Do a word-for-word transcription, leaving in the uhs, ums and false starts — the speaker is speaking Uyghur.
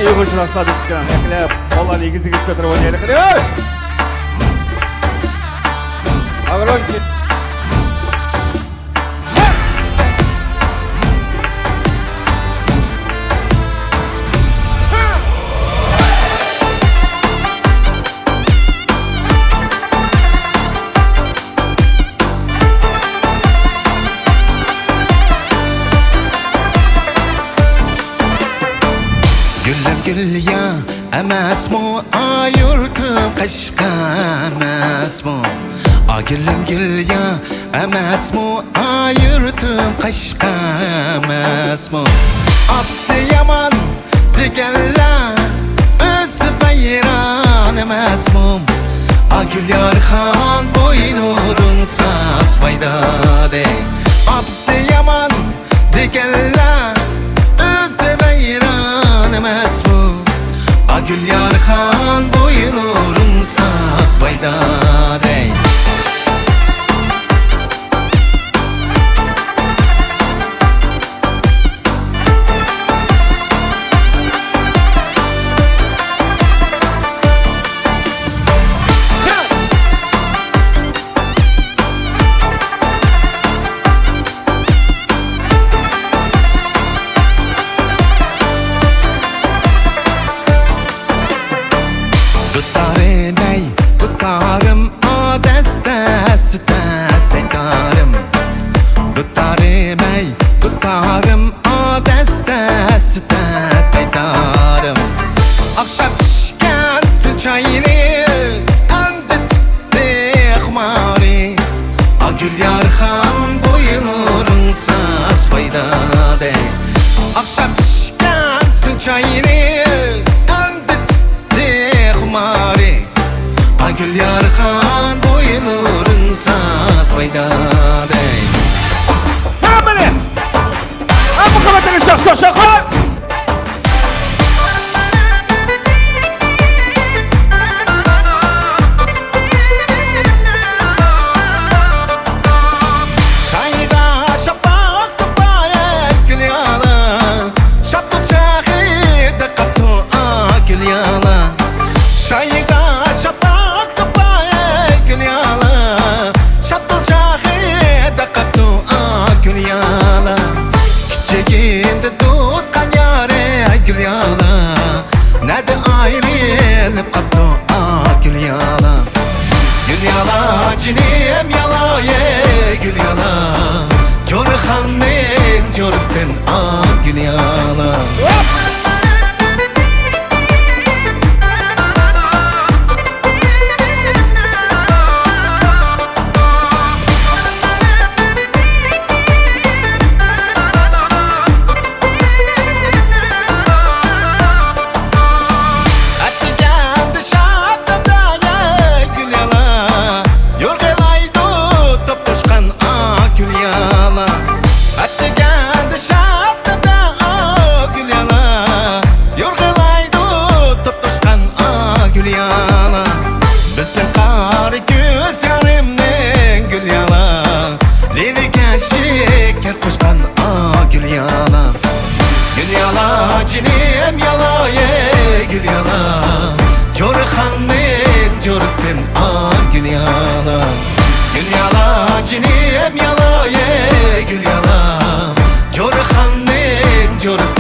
ئۇيغۇرچىلار سادىق ئىكەن، ھەقلەپ، قوللارنى ئېگىز-ئېگىز كۆتۈرۈپ ئوينايلى، قېنى. ئاغرىن كېت. گۈلۈم گۈليا ئەمەسمۇ، ئا يۇرتۇم قەشقەر ئەمەسمۇ؟ ئا گۈلۈم گۈليا ئەمەسمۇ، ئا يۇرتۇم قەشقەر ئەمەسمۇ؟ ئاپىسى يامان دېگەنلەر ئۆزى ۋەيران ئەمەسمۇ؟ ئا گۈليارخان بوينۇڭ ساز پايدا دەي. ئاپىسى يامان دېگەنلەر ئۆزى ۋەيران ئەمەسمۇ؟ ئا گۈليارخان بوينۇڭ ساز پايدا دەي. دۇتارىم ئەي، دۇتارىم، ئادەستە سۈتەپ پەيدارىم. دۇتارىم ئەي، دۇتارىم، ئادەستە سۈتەپ پەيدارىم. ئاخشام ئىچكەنسىز چاينى، ئەمدى تۇتتى خۇمارى. ئا گۈليارخان بوينۇڭ ساز پايدا دەي. ئاخشام ئىچكەنسىز چاينى، ئەمدى تۇتتى خۇمارى. ئا گۈليارخان بوينۇڭ ساز پايدا دەي. مانا مېنى! ھە، بۇ قەۋەتتىن شاخ، شاخ، شاخ! شايدا شاپاق توپايە گۈليالا، شاپتۇل چاغىدا قاپتۇ ئا گۈليالا. شايدا شاپاق توپايە گۈليالا، شاپتۇل چاغىدا قاپتۇ ئا گۈليالا. كىچىكىندە تۇتقان يارى گۈليالا، نەدە ئايرىلىپ قاپتۇ ئا گۈليالا. گۈليالا جېنىم يالا، يە گۈليالا، جورىخاننىڭ جورىسىدىن ئا گۈليالا. ئەتىگەندە شاپتۇلدا يە گۈليالا، يورغىلايدۇ توپ توشقان ئا گۈليالا. ئەتىگەندە شاپتۇلدا ئا گۈليالا، يورغىلايدۇ توپ توشقان ئا گۈليالا. بىزنىڭ قارا كۆز يارىمنىڭ گۈليالا، لېۋىگە شېكەر قوشقان ئا گۈليالا. گۈليالا جېنىم يالا، يە گۈليالا، جورىخاننىڭ جورىسىدىن ئا گۈليالا. گۈليالا جېنىم يالا، يە گۈليالا، جورىخاننىڭ جورىسىدىن